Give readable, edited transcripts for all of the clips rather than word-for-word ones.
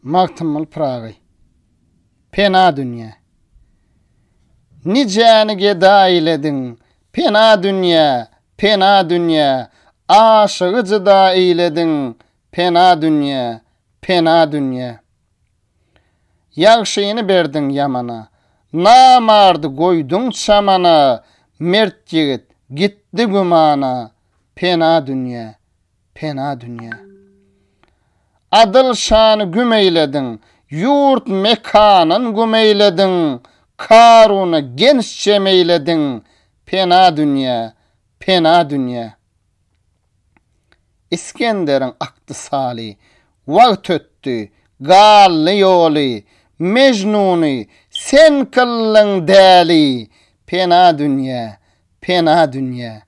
Magtymguly Pyragy. Pena dünýä. Nijäni geda eýlediň, Pena dünýä, pena dünýä, Aşygy jyda eýlediň, Pena dünýä, pena dünýä. Ýagşyny berdiň ýamana, Namardy goýduň çamana, Mert ýigit gitdi gümana, Pena dünýä, Pena dünýä. Adyl şany güm eýlediň, Ýurt mekanyn güm eýlediň, Karuny genç jem eýlediň, Pena dünýä, pena dünýä. Isgenderiň akdy saly, Wagt ötdi, galdy ýoly, Mejnuny sen kyldyň däli, Pena dünýä, pena dünýä.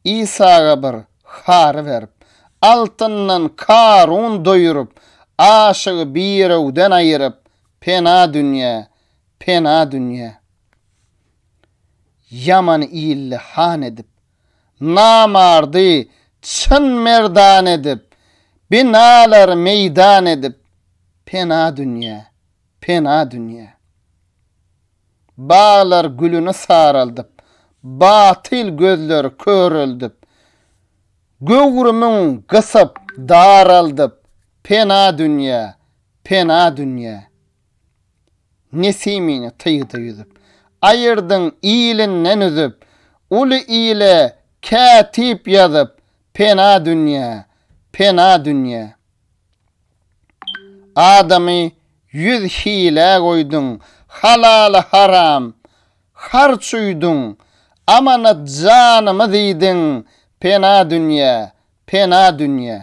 Isaga bir hary berip, altyndan Karun doýuryp, aşygy birewden aýyryp, pena dünýä, pena dünýä. Ýamany illi han edip, namardy çyn merdan edip, binalary meýdan edip, pena dünýä, pena dünýä. Baglar gülüni saraldyp, Batyl gözleri köreldip, Göwrümiň gysyp, daraldyp, Pena dünýä, pena dünýä. Nesimini tygda ýüzüp, Aýyrdyň ilinden üzüp, Uly ile kätip ýazyp, Pena dünýä, pena dünýä. Adamy ýüz hilä goýduň, Halaly haram, harç uýduň, Amanat janymy diýdiň, Pena dünýä, pena dünýä.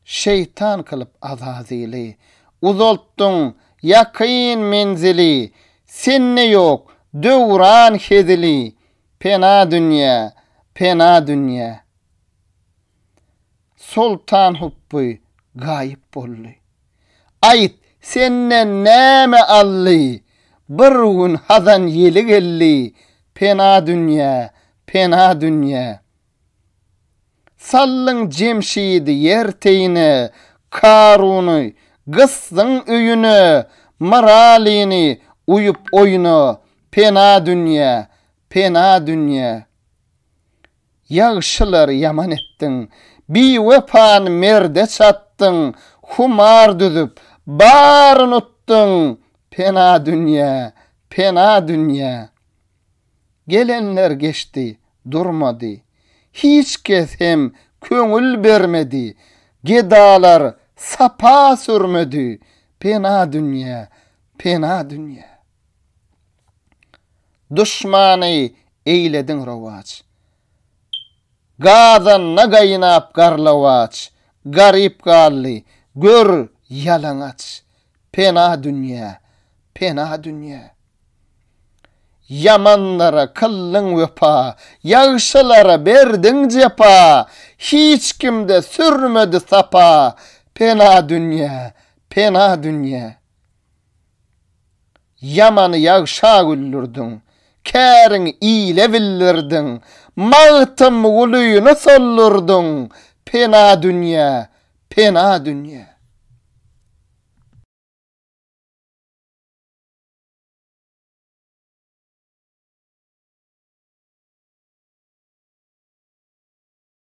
Şeýtan kylyp Azazyly, Uzaltdyň ýakyn menzili, Sende ýok döwran hezili, Pena dünýä, pena dünýä. Soltan Hupby gaýyp boldy. Aýt, senden näme aldy? Bir gün hazan ýeli geldi, Pena dünýä, pena dünýä. Saldyň Jemşidi ýer teýine, Karuny gysdyň öýüne, Myralyny uýup oýuna, Pena dünýä, pena dünýä. Ýagşylary ýaman etdiň, Biwepany merde çatdyň, Humar düzüp, baryn utduň, Pena dünýä, pena dünýä. Gelenler geçdi, durmady, Hiç kes hem köňül bermedi, Gedalar sapa sürmedi, Pena dünýä, pena dünýä. Duşmany eýlediň rowaç. Gazanda gaýnap garlawaç, Garyp galdy, gör, ýalaňaç. Pena dünýä, pena dünýä. Ýamanlara kyldyň wepa, Ýagşylara berdiň jepa, Hiç kimde sürmedi sapa, Pena dünýä, pena dünýä. Ýamany ýagşa güldürdiň, Käriňi ile bildirdiň, Magtymgulyny soldurdyň, Pena dünýä, pena dünýä.